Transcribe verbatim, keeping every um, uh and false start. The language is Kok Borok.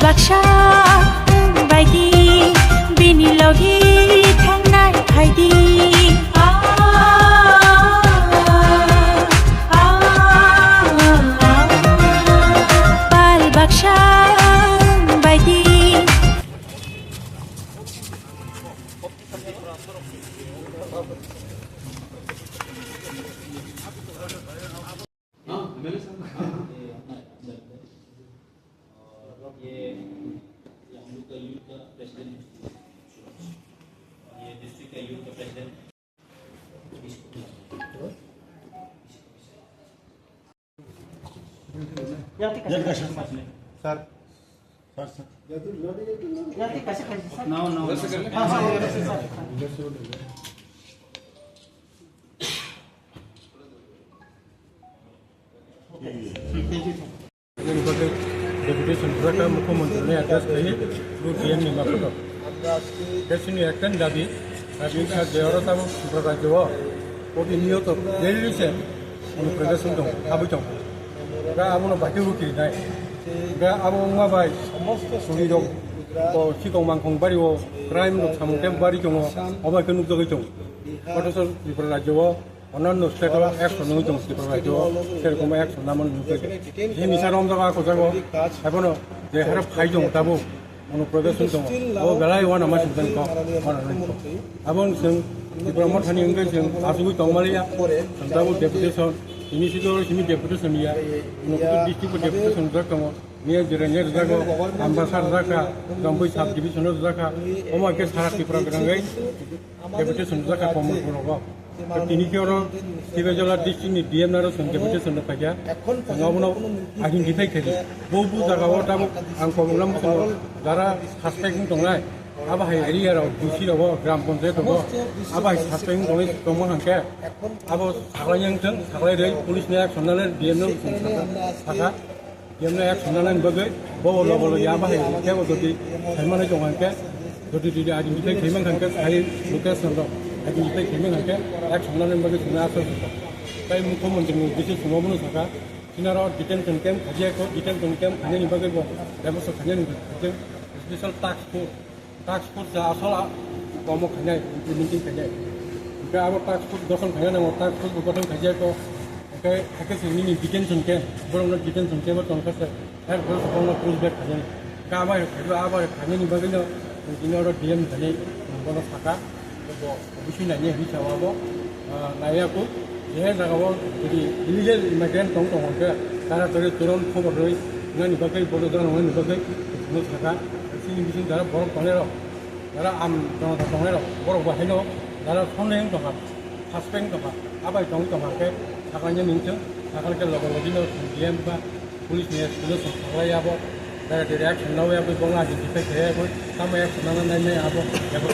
Baksa baidi bini logi thangnai phaidi. Pal baksa baidi. हाँ, एमएलए साहब। हाँ, हाँ। ये अपना इधर है। और ये, ये हम लोग का यूथ का प्रेसिडेंट है। और ये डिस्ट्रिक्ट का यूथ का president. Sir. Sir, sir. Deputation Bwrwkha Mukhyamantri ni address khai, bo D M ni maphuno. Desini ekta dabi, dabi kha je oro tamo Tripura rajyo o, odi niyoto daily se, Tripura sung tong, abui tong. Ga abono baki ruki nai. Ga abo wngma bai, suri rok, o sikong mangkong bari o, crime rok samung tem bari tongo, obo khe nukjagwi tongo. Koto sor Tripura rajyo o, Onno state o action nung tong Tripura rajyo, serokom action naman nung tong. He misa rom jaga ko jago, haibono je harap khai tong tabo, ono progress tong. O belai wana ma sung tong, wana nung tong. Abong sung Tripura mothani wngkhe sung asugui tong maliya, sung tabo deputation, ini sido sini deputation ya, ono kutu district o deputation jak tongo, niya jere niya jago, ambasar jaka, Jambui sub division o jaka, omo ke sara Tripura grangai, deputation jaka Kamalpur rogo. Tini khe oro Sibajola district ni D M naro chwng deputation rok paikha. Chwng abono identify khaidi. Bo bo jaga o tabuk ang koboklam bwskango jara suspect wng tongnai. Abo hai area rok D C rogo gram panchayat rogo. Abo hai suspect wng tongnai tongma hwnkhe abo saklai yang thwng, saklai rwi police ni action nalai D M no chwng sakha. Yamna action nanani bagwi bo logo logi abo hai kebo jodi khaimani tong hwnkhe, jodi jodi identify khaimang hwnkhe khai location rok identify khaimang hwnkhe action nanani bagwi chwngno aswk tei mukhyamantri ni bisi chwngno bono sakha, chinaro detention camp khajiya kho, detention camp khainani bagwi bo bebosta khainani bagwi special task force Task force ja asol a, komo khainai, implementing khainai. Hingke abo task force gothon khainai nango, task force bo gothon khaijak kho. Hingke hakhe se nini detention camp, borokno detention camp o tongkha se, her borok borokno push back khainai. Hingke abo hai khaio, abo hai khainani bagwino, chini oro D M khainai, bono saka, bo, bisi nainai hinwi sao abo. Ah, naiya kho, je jaga o jodi illegal immigrant tong tong hwnkhe, taratari turon khobor rwi nani bagwi, bono jana nani bagwi, chwngno sakha, chini bising jara borok tongnai rok, jara am jonota tongnai rok, borok bo haino jara sonde wng tongkha, suspect wng tongkha, abai tongwi tongkha khe, saklaina nini chwng, sakal khe logo logino D M ba, Police ni explanation khlai abo, direct reaction nawi abo, bono identify khlai abo, tamo action nana nai nai abo, abo.